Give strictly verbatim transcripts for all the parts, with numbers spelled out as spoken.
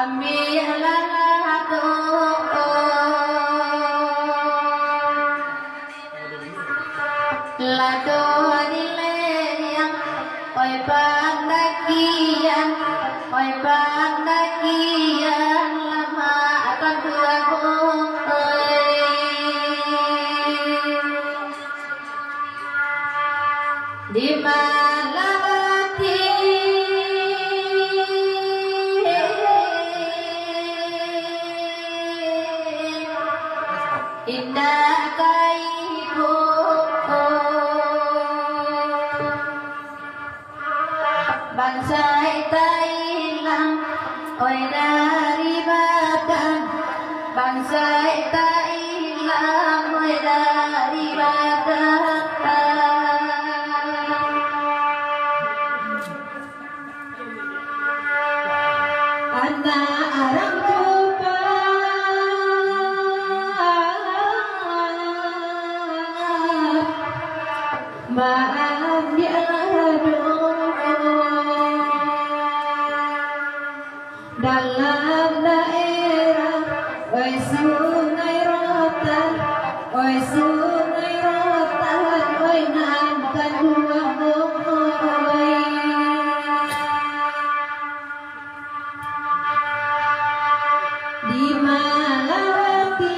Ambiaklah lado, lado di leriang, oi pandakian, oi pandakian, lamak ka tuago, oi. Di Malawati, indak ka ibo. Bansaik tailang, oi, dari badan, bansaik tailang, oi, dari badan. Anak arang tupa, maaf, dialah doa. Dalam daerah, oi, Sungai Rotan, oi, Sungai Rotan, oi, nan kaduo, oi. Di Malawati,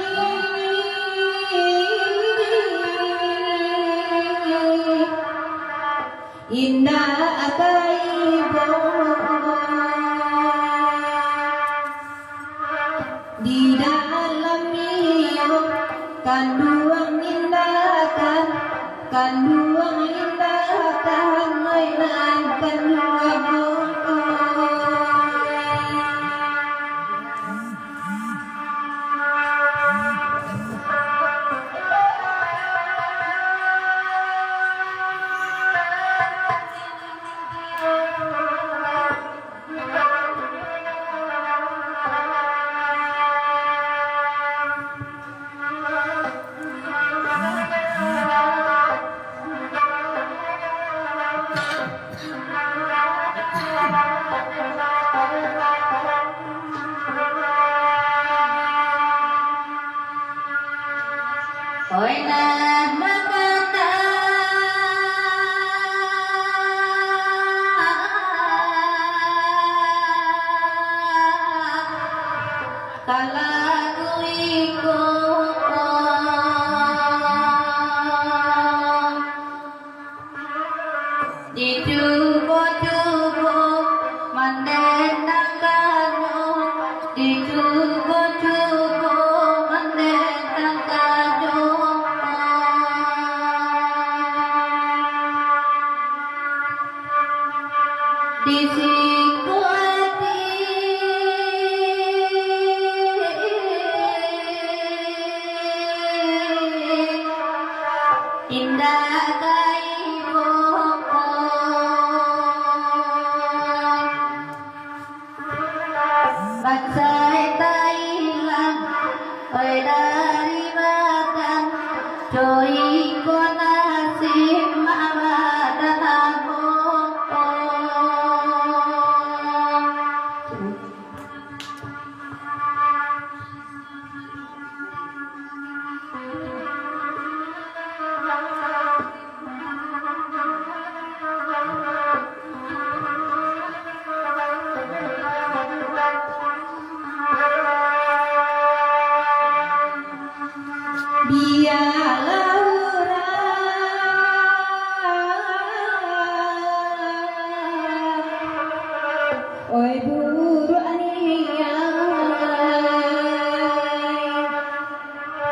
indak ka ibo. Di dalam iyo, kanduang indak ka, kanduang indak ka, oi, nan kaduo. Oi, nan makatak, ka lagu iko. Dicubo-cubo mandendangkannyo, dicubo-cubo mandendangkannyo. Di siko ati indak ka ibo. Bansaik tailang, oi, dari badan, co iko nasib mabadan ambo. Bialah urang, oi, buruak niaik.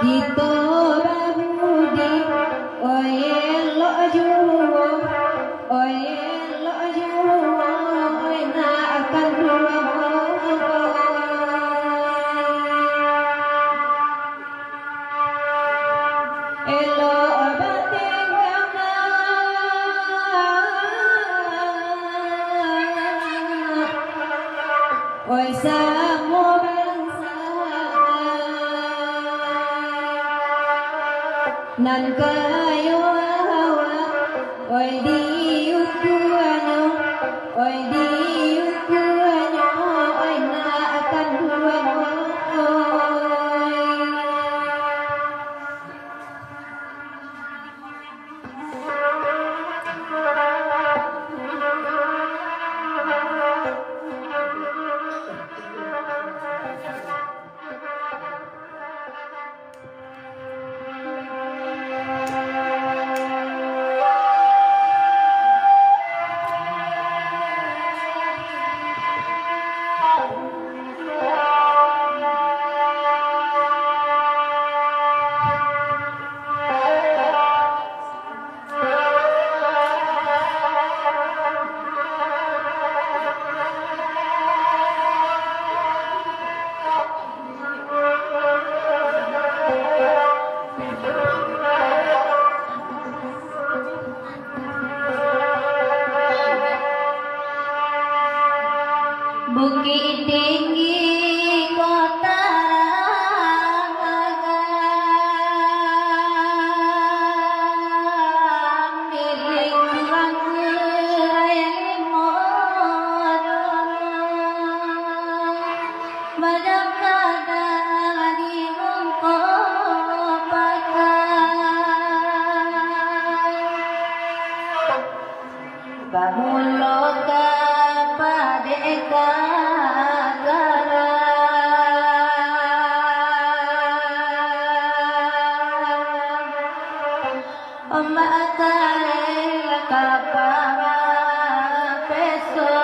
Kito babudi, oi, elok juo, oi, elok juo, oi, nak kanduang. Elok batenggang, oi, samo bansa. Nan kayo awak, oi, diukuanyo, oi, diukuanyo, oi, nak akan Bukik Tinggi Kota Ramagang, milik Tuanku Rai Limo Dolo, badakada di Mungko Pakan. Bamulo ka padek ka garang, ombak kareh ka parak peso.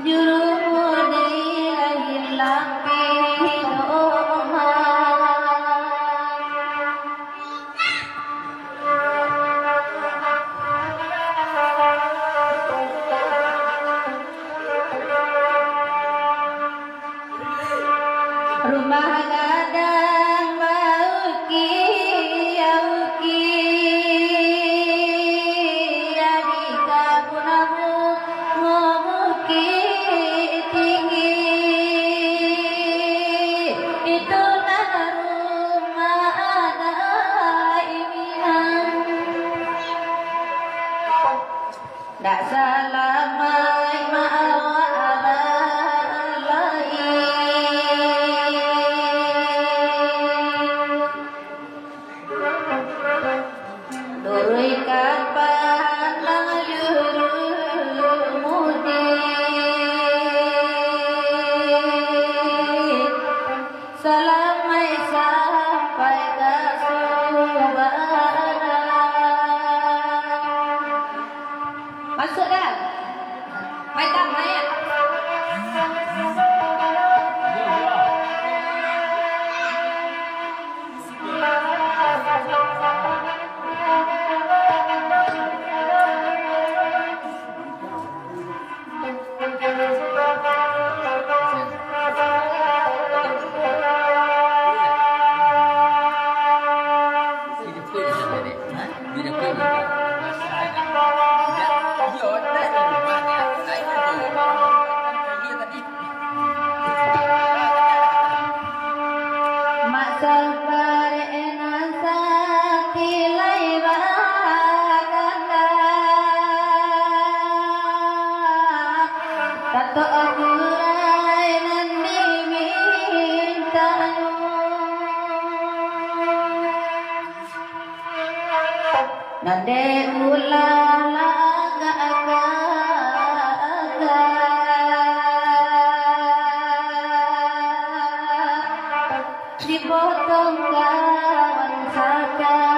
Juru mudi lahir lapih doa. Rumah gadang baukia-ukia di kabun bungo Bukik Tinggi. Itu nan rumah anak Minang. Ndak salamaik ma awak lai. Luruihkan pandang juru mudi. Salamaik sampai ka Subarang. Masuk dah. Mai tang, mai. Mak sabarek nan sati lai bakanda, tatok akurai nan dimintanyo. Nan dek ulah lagak-lagak, dipotong kawan sakapalo.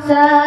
Sa